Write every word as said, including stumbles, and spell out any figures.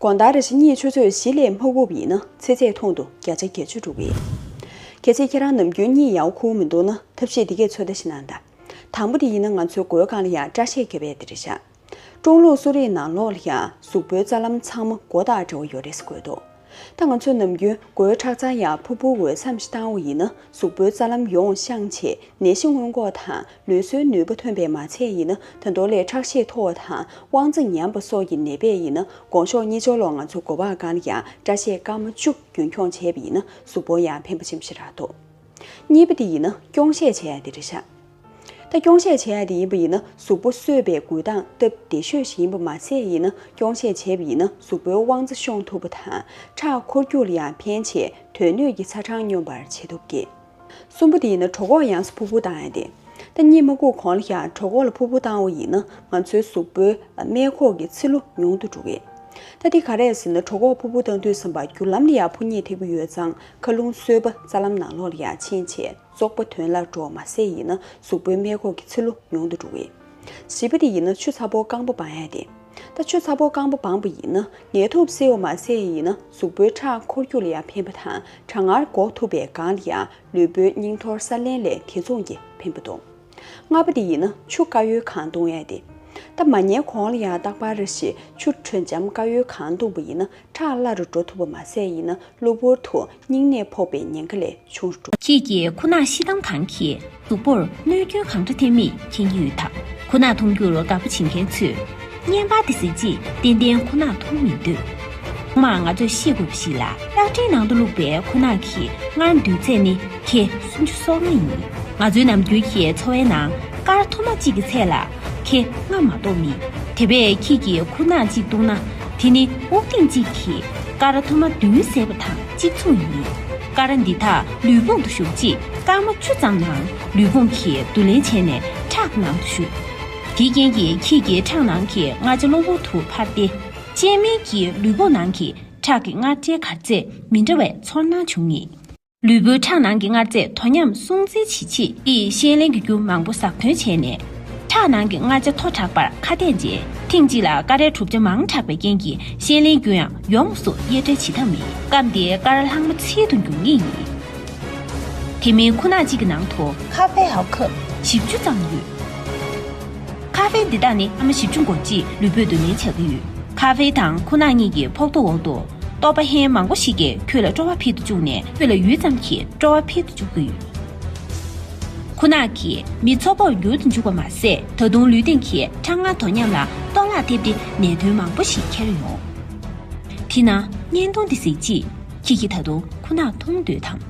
དགོང་དག་རེ་ཞིག་གཉིད་ཆུ་ཚོད་བཞི་ལས་མ་ཁུག་པ་ཡིན་ན་ཚེ་ཚད་ཐུང་དུ་བརྒྱ་ཆ་བརྒྱད་ཅུ་འགྲོ་གི་ཡོད། གལ་སྲིད་ཁྱེད་རང་ནམ་རྒྱུན་གཉིད་ཡག་པོ་ཁུག་མི་འདུག་ན་ཐབས་ཤེས་འདི་གས་ཚོད་ལྟ་ཞིག་གནང་དང་། དང་པོ་དེ་ཡིན་ན་ང་ཚོའི་མགོའི་སྒང་ལ་ཡང་སྐྲ་ཤད་རྒྱབ་ཡས་དེ་རེད་ཤག་ཀྲུང་ལུགས་གསོ་རིག་ནང་ལོགས་ལ་ཡང་གཟུགས་པོའི་རྩ་ལམ་ཚང་མ་མགོ་དང་འབྲེལ་བ་ཡོད་རེད་ཟེར་གོ་འདུག་ད་ང་ཚོས་ནམ་རྒྱུན་མགོའི་ཁྲག་རྩ་ཡར་ཕུར་བུར་འོད་འཚམ་ཞིག་བཏང་བ་ཡིན་ན་གཟུགས་པོའི་རྩ་ལམ་ཡོངས་བཤངས་བྱས་ནད་གཞི་སྔོན་འགོག་དང་ལུས་གསོའི་ནུས་པ་ཐོན་པས་མ་ཚད་ཡིན་ན་ད་དུང་ལས་ཁྲག་ཤེད་མཐོ་བ་དང་དབང་རྩ་ཉམས་པ་སོགས་ཀྱི་ནད་པས་ཡིན་ན་དགོང་ཞོགས་གཉིད་སྦྱོར་ལོག་ང་ཚོ་མགོ་པའི་སྒང་ལ་ཡང་སྐྲ་ཤད་སྐར་མ་བཅུ་རྒྱུན་འཁྱོངས་བྱས་པ་ཡིན་ན་གཟུགས་པོར་ཡང་ཕན་པ་ཆེན་པོ་ཞིག་རག་འདུག་གཉིས་པ་དེ་ཡིན་ན་སྐྱོན་བཤད་བྱེད་ཡ་དེ་རེད་ཤག་ད་སྐྱོན་བཤད་བྱེད་ཡ་དེ་ཡིན་པ་ཡིན་ན་གཟུགས་པོ་གསོས་པའི་འགུལ་སྟངས་སྟབས་བདེ་ཤོས་ཤིག་ཡིན་པ་མ་ཟད་ཡིན་ན་སྐྱོན་བཤད་བྱས་པ་ཡིན་ན་གཟུགས་པོའི་དབང་རྩ་ཤོང་ཐུབ་པ་དང་ཁྲག་འཁོར་རྒྱུག་ལ་ཡང་ཕན་བྱས་དོན་སྣོད་ཀྱི་ཚ་གྲང་སྙོམས་པར་བྱེད་ཐུབ་ཀྱི། གསུམ་པ་དེ་ཡིན་ན་གྲོད་ཁོག་ཡོངས་སུ་ཕུར་བུར་བཏང་ཡ་དེ། ད་གཉིད་མ་ཁུག་གོང་ལ་ཡང་གྲོད་ཁོག་ལ་ཕུར་བུར་བཏང་བ་ཡིན་ན་ང་ཚོའི་གཟུགས་པོའི་སྨད་ཁོག་གི་ཚིལ་ལུ་ཉུང་དུ་འགྲོ་གི། ད་འདི་ག་རེ་ཟེར་ན་གྲོད་ཁོག་ཕུར་བུར་བཏང་དུས་ཙམ་པ་རྒྱུ་ལམ་ལ་ཡང་ཕོ་ཉས་ཐེག་པ་ཡོད་ཙང་མཁའ་རླུང་གསོད་པ་རྩ་ལམ་ནང་ལོགས་ལ་ཡང་ཕྱིན་བྱས་བཙོག་པ་དོན་ལ་འགྲོ་བ་མ་ཟད་ཡིན་ན་གཟུགས་པོའི་སྨད་ཁོག་གི་ཚིལ་ལུ་ཉུང་དུ་འགྲོ་གི། བཞི་པ་དེ་ཡིན་ན་ཆུ་ཚ་པོ་རྐང་པ་སྦང་ཡ་དེ། ད་ཆུ་ཚ་པོ་རྐང་པ་སྦངས་པ་ཡིན་ན་ངལ་དུབ་སེལ་བ་མ་ཟད་ཡིན་ན་གཟུགས་པོའི་ཁྲག་འཁོར་རྒྱུག་ལ་ཡང་ཕན་པ་དང་གྲང་ངར་འགོག་ཐུབ་པའི་སྒང་ལ་ཡང་ལུས་པོའི་སྙིང་ཐོར་གསར་ལེན་ལ་ཐེ་ཚོམ་གྱིས་ཕན་པ་འདུག་ལྔ་པ་དེ་ཡིན་ན་ཆུ་དཀར་ཡོལ་གང་བཏུང་ཡ་དེ། ད་མ་ཉལ་གོང་ལ་ཡང་རྟག་པར་རེ་ཞིག་ཆུ་དྲོད་འཇམ་དཀར་ཡོལ་གང་བཏུང་པ་ཡིན་ན་ཁྲག་སླ་རུ་འགྲོ་ཐུབ་པ་མ་ཟད་ཡིན་ན་གློ་བུར་དུ་སྙིང་ནད་ཕོག་པའི་ཉེན་ཁ་ལས་ཆུང་རུ་འགྲོ། ཁྱེད་ཀྱིས་ཁུ་ནག་ཤི་སྟངས་གང་གིས་གཟུགས་པོར་གནོད་སྐྱོན་གང་འདྲ་ཐེབས་མིན་མཁྱེན་གྱི་ཡོད་དམ། ཁུ་ནག་འཐུང་རྒྱུར་དགའ་པོ་བྱེད་མཁན་ཚོས་བརྙན་པར་དེ་གཟིགས་རྗེས་ཏན་ཏན་ཁུ་ནག་འཐུང་མི་འདོད། ཐོག་མར་ང་ཚོས་ཤེས་དགོས་པ་ཞིག་ལ། ལྕགས་ཁྲའི་ནང་དུ་བླུགས་པའི་ཁུ་ནག་གི་མངར་འདུས་ཚད་ནི་ཁེ་སུམ་ཅུ་སོ་ལྔ་ཡིན། ང་ཚོའི་ནམ་རྒྱུན་གྱི་འཚོ་བའི་ནང་ཀར་ཐུར་མ་གཅིག་གི་ཚད་ལ་ཁེ་ལྔ་མ་གཏོགས་མེད། དེ་བས་ཁྱེད་ཀྱིས་ཁུ་ནག་གཅིག་བཏུང་ན་དེ་ནི་དབུགས་ཐེངས་གཅིག་གིས་ཀར་ཐུར་མ་བདུན་བཟས་པ་དང་གཅིག་མཚུངས་ཡིན། ཀར་འདི་དག་ལུས་ཕུང་དུ་ཞུགས་རྗེས་སྐར་མ་བཅུ་ཙམ་ནང་ལུས་ཕུང་གིས་བསྡུ་ལེན་བྱས་ནས་ཁྲག་གི་ནང་དུ་ཞུགས། དེའི་རྐྱེན་གྱིས་ཁྱེད་ཀྱི་ཁྲག་ནང་གི་མངར་ཆ་གློ་བུར་དུ་འཕར་ཏེ། སྤྱན་མིག་གི་ལུས་ཕུང་ནང་གི་ཁྲག་གི་མངར་ཆའི་གར་ཚད་མི་འདྲ་བའི་ཚོར་སྣང་འབྱུང་ངེས། ལུས་པོའི་ཁྲག་ནང་གི་མངར་ཚད་དོ་མཉམ་སྲུང་བརྩི་བྱེད་ཆེད་ཀྱི་ཤེས་ལེན་གྱི་རྒྱུ་མང་པོ་ཟབ་ཐོན་བྱས་ནས། ཁྲག་ནང་གི་མངར་ཆ་མཐོ་དྲགས་པར་ཁ་གཏད་འཇལ། ཐེངས་གཅིག་ལ་ཀ་རའི་གྲུབ་ཆ་མང་དྲགས་པའི་རྐྱེན་གྱིས་ཤེས་ལེན་རྒྱུ་ཡང་ཡོངས་སུ་དབྱེ་བྲལ་བྱེད་ཐབས་མེད། སྐབས་འདིའི་ཀ་ར་ལྷག་མ་ཚིལ་དུ་འགྱུར་ངེས་ཡིན། དེ་མིན་ཁུ་ནག་གཅིག་གི་ནང་དུ་ཁ་ཧྥེ་ཧའོ་ཁབ་བཞི་བཅུ་ཙམ་ཡོད། ཁ་ཧྥེ་འདི་དག་ནི་སྐར་མ་བཞི་བཅུ་འགོར་རྗེས་ལུས་པོས་བསྡུ་ལེན་བྱ་གི་ཡོད། ཁ་ཧྥེ་དང་ཁུ་ནག་གཉིས་ཀྱི་ཕོག་ཐུག་འོག་ཏུ། ལྟོ་ཕ་ཧན་མང་པོ་ཞིག་གིས་ཁྱོད་ལ་སྤྲོ་བ་ཕུལ་དུ་བཅུག་ནས་ཁྱོད་ལ་ཡུད་ཙམ་གྱིས་སྤྲོ་བ་ཕུལ་དུ་བཅུག་གི་ཡོད། ཁུ་ནག་གིས་མི་ཚོ་ཕོག་འགྱུར་དུ་འཇུག་པ་མ་ཟད། ད་དུང་ལུས་སྟེང་གི་ཁྲག་མངར་དོ་མཉམ་ལ་གཏོར་བརླག་ཐེབས་ཏེ་ནད་གདོན་མང་པོ་ཞིག་འཁྱེར་ཡོང་། དེས་ན་བརྙན་ཐུང་འདི་གཟིགས་རྗེས་ཁྱེད་ཀྱིས་ད་དུང་ཁུ་ནག་འཐུང་འདོད་དམ།